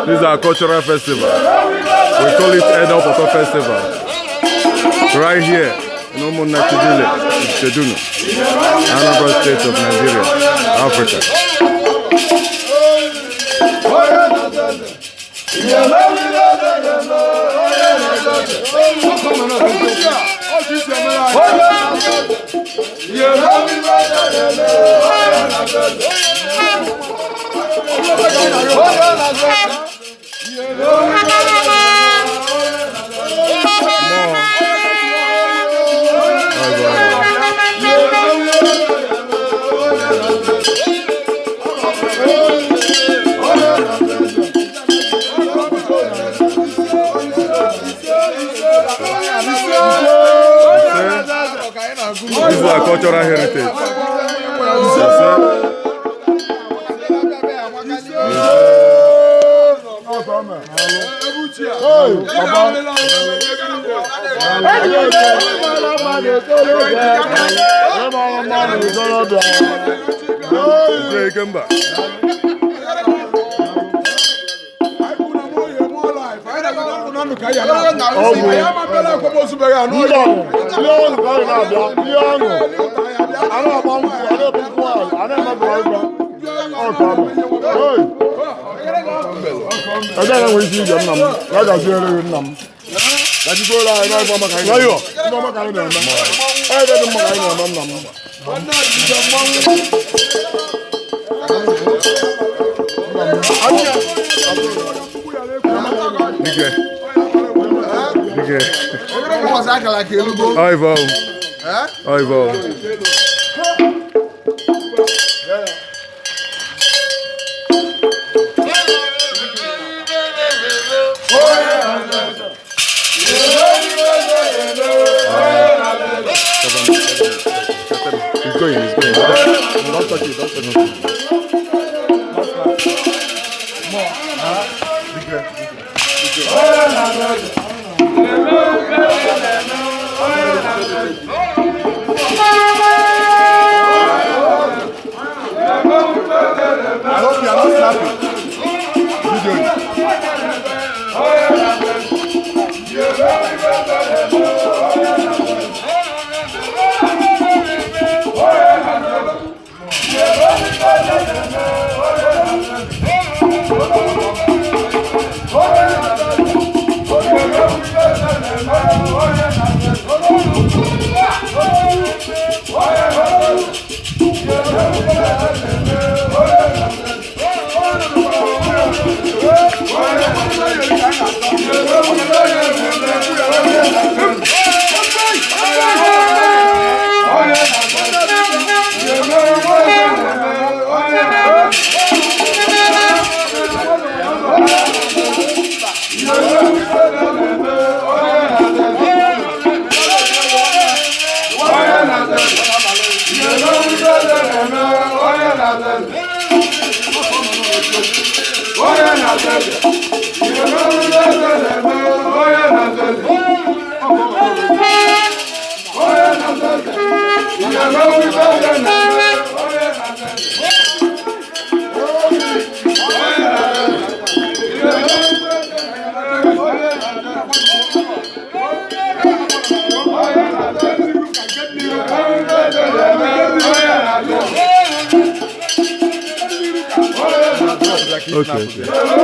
This is our cultural festival. We call it Edo Poto Festival. Right here in Umunnachi village, Ifitedunu, Anambra State of Nigeria, Africa. This is our cultural heritage. Ise. Ise Ikemba. Ebe na nwere ike ije nna m ya gaziere gị nna m gajikwuola anyị n'ebe ọma ka anyị na-eme ebe ọma ka anyị na-eme ebe dị mma ka anyị na-eme nna m. Dike. Dike. Oivo. Oivo. He's going, he's going. Don't touch it, don't touch it. I hope you are not snapping. Video. Okay.